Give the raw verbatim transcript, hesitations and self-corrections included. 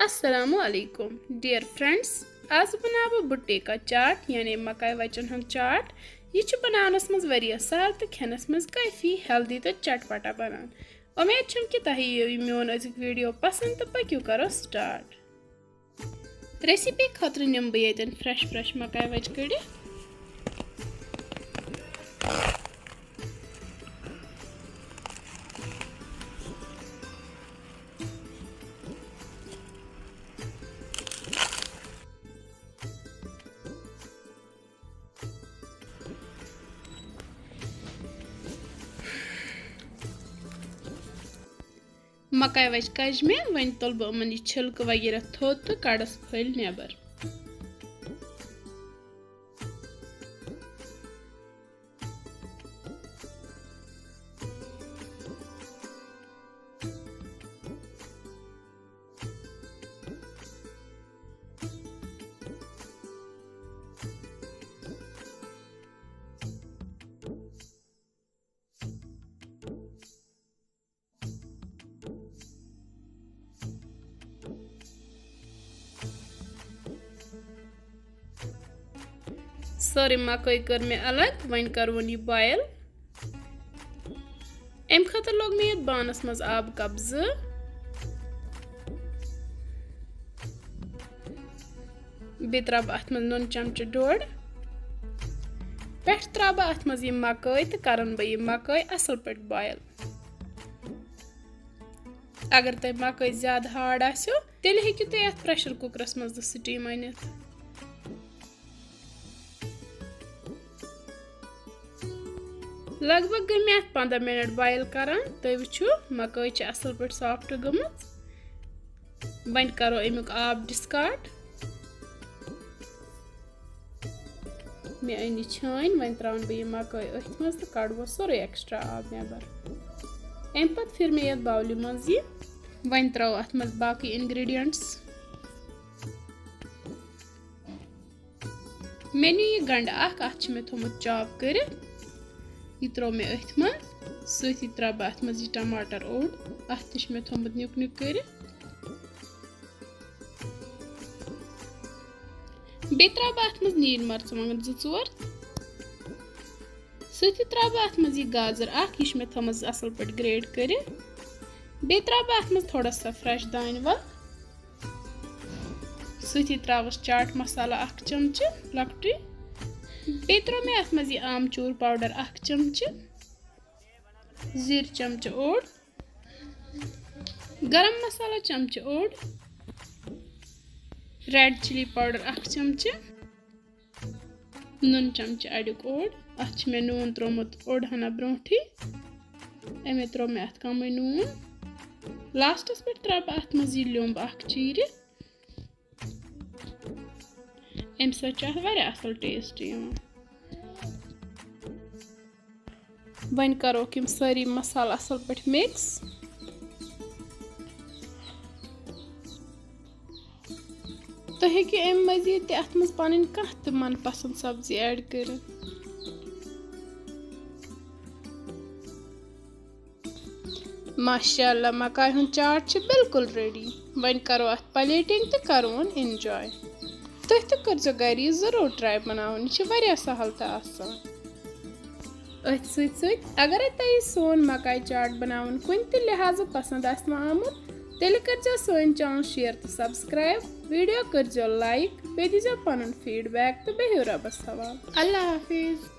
السلام علیکم dear friends, آز بناوٕ بہٕ بٹے کا چاٹ یعنی مکاے وچن ہُنٛد چاٹ۔ یہِ چھُ بناونس منٛز واریاہ سہل تہٕ کھٮ۪نس منٛز کافی ہیلدی تہٕ چٹپٹا بنان۔ امید چھم کہِ تۄہہِ یِیو یہِ میون أزیُک ویڈیو پسند تہٕ پٔکِو کرو سٹارٹ۔ ریسیپی خٲطرٕ نِمہٕ بہٕ ییٚتٮ۪ن فریش فریش مکاے وچہِ کٔڑِتھ۔ مکاے وچہِ کجہِ مےٚ، وۄنۍ تُلہٕ بہٕ یِمن یہِ چھِلکہٕ وغیرہ تھوٚد تہٕ کڑس پھٔلۍ نٮ۪بر۔ سٲرٕے مکٲے کٔر مےٚ الگ، وۄنۍ کروُن یہِ بویل۔ امہِ خٲطرٕ لوگ مےٚ یتھ بانس منٛز آبہٕ کپ زٕ۔ بیٚیہِ ترٛاوٕ بہٕ اتھ منٛز نُن چمچہٕ ڈوٚڈ۔ پٮ۪ٹھٕ ترٛاوٕ بہٕ اتھ منٛز یہِ مکٲے تہٕ کرن بہٕ یہِ مکٲے اصل پٲٹھۍ بویل۔ اگر تۄہہِ مکٲے زیادٕ ہارڈ آسیو، تیٚلہِ ہیٚکِو تُہۍ اتھ پریشر کُکرس منٛز تہِ سٹیٖم أنِتھ۔ لگ بگ گٔے مےٚ اتھ پنٛداہ منٹ بویل کران۔ تُہۍ وٕچھِو، مکٲے چھِ اصل پٲٹھۍ سافٹ گٔمٕژ۔ وۄنۍ کرو امیُک آب ڈسکارڈ۔ مےٚ أنۍ یہِ چھٲنۍ، وۄنۍ ترٛاوَن بہٕ یہِ مکٲے أتھۍ منٛز تہٕ کڑٕ بہٕ سورُے ایکسٹرا آب نٮ۪بر۔ اَمہِ پتہٕ پھِر مےٚ یَتھ باولہِ منٛز یہِ۔ وۄنۍ ترٛاوو اَتھ منٛز باقٕے ingredients۔ مےٚ نیوٗ یہِ گنٛڈٕ اکھ، اَتھ چھِ مےٚ تھوٚمُت chop کٔرِتھ۔ یہِ ترٛوو مےٚ أتھۍ منٛز۔ سۭتی ترٛاوٕ بہٕ اَتھ منٛز یہِ ٹماٹر اوٚڑ، اَتھ تہِ چھِ مےٚ تھوٚمُت نیُک نیُک کٔرِتھ۔ بیٚیہِ ترٛاوٕ بہٕ اَتھ منٛز نیٖلۍ مرژٕوانٛگن زٕ ژور۔ سۭتی ترٛاوٕ بہٕ اَتھ منٛز یہِ گازر اکھ، یہِ چھِ مےٚ تھٲومٕژ اَصٕل پٲٹھۍ grate کٔرِتھ۔ بیٚیہِ ترٛاوٕ بہٕ اَتھ منٛز تھوڑا سا fresh دانہِ ول۔ سۭتی ترٛاوَس چاٹ مسالہٕ اکھ چمچہٕ لۄکٹُے۔ بیٚیہِ ترٛوو مےٚ اَتھ منٛز یہِ آمچوٗر powder اکھ چمچہٕ، زیٖرٕ چمچہٕ اوٚڑ، گرم مسالہ چمچہٕ اوٚڑ، red chilli powder اکھ چمچہٕ، نُن چمچہٕ اَڑیُک اوٚڑ۔ اَتھ چھِ مےٚ نوٗن ترٛوومُت اوٚڑ ہنا برونٛٹھٕے۔ اَمے ترٛوو مےٚ اَتھ کَمٕے نوٗن۔ لاسٹَس پٮ۪ٹھ ترٛاوٕ بہٕ اَتھ منٛز یہِ لیوٚمب اَکھ چیٖرِتھ۔ اَمہِ سۭتۍ چھُ اَتھ واریاہ اَصٕل taste یِوان۔ وۄنۍ کَروکھ یِم سٲری مصالہٕ اَصٕل پٲٹھۍ mix۔ تُہۍ ہیٚکِو اَمہِ مٔزیٖد تہِ اَتھ منٛز پَنٕنۍ کانٛہہ تہِ من پسنٛد سبزی add کٔرِتھ۔ ماشاء اللہ، مکایہِ ہُنٛد چاٹ چھُ بالکل ready۔ وۄنۍ کَرو اَتھ plating تہٕ کَروُن enjoy۔ تُہۍ تہِ کٔرزیٚو گَرِ یہِ ضروٗر try بَناوُن، یہِ چھُ واریاہ سَہَل تہٕ آسان۔ أتھۍ سۭتۍ سۭتۍ اگرے تۄہہِ سون مکاے چاٹ بناوُن کُنہِ تہِ لحاظہٕ پسند آسہِ وۄنۍ آمُت، تیٚلہِ کٔرزیٚو سٲنۍ channel share تہٕ subscribe، video کٔرزیٚو like، بیٚیہِ دیٖزیٚو پنُن feedback تہٕ بِہِو رۄبس حوالہٕ۔ اللہ حافظ۔